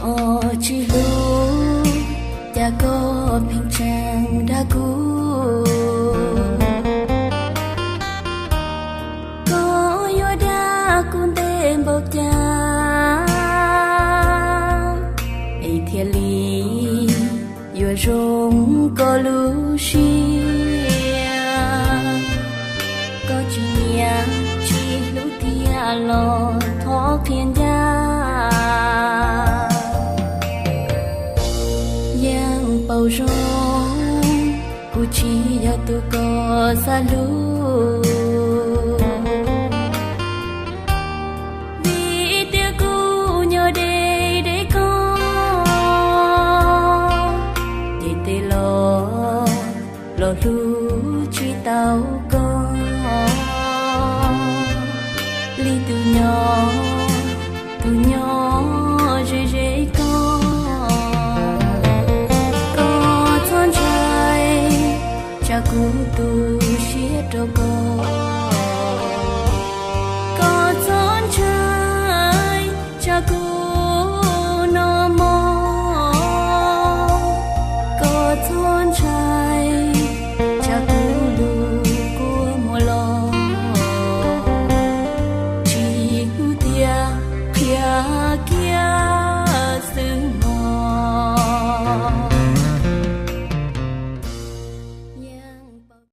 Koj tsis hlub, cas koj pheej tseem dag kuv? Koj yuav dag kuv ntev npaum cas es thiaj li yuav zoo koj lub siab? Koj tsis nyiam tsis hlub tiag los thov qhia ncaj. Yeej paub zoo kuv tsis yog tus koj xav hlub, vim tias kuv nyob deb deb koj, ces tej lo los hlub tsis tau koj li tus nyob, tus nyob ze ze koj. Koj txhob ntshai, tsam kuv tu siab rau koj. Koj txhob ntshai, tsam kuv noj mov. Koj txhob ntshai, tsam kuv lus kua muag los tsis hlub tiag, qhia kiag.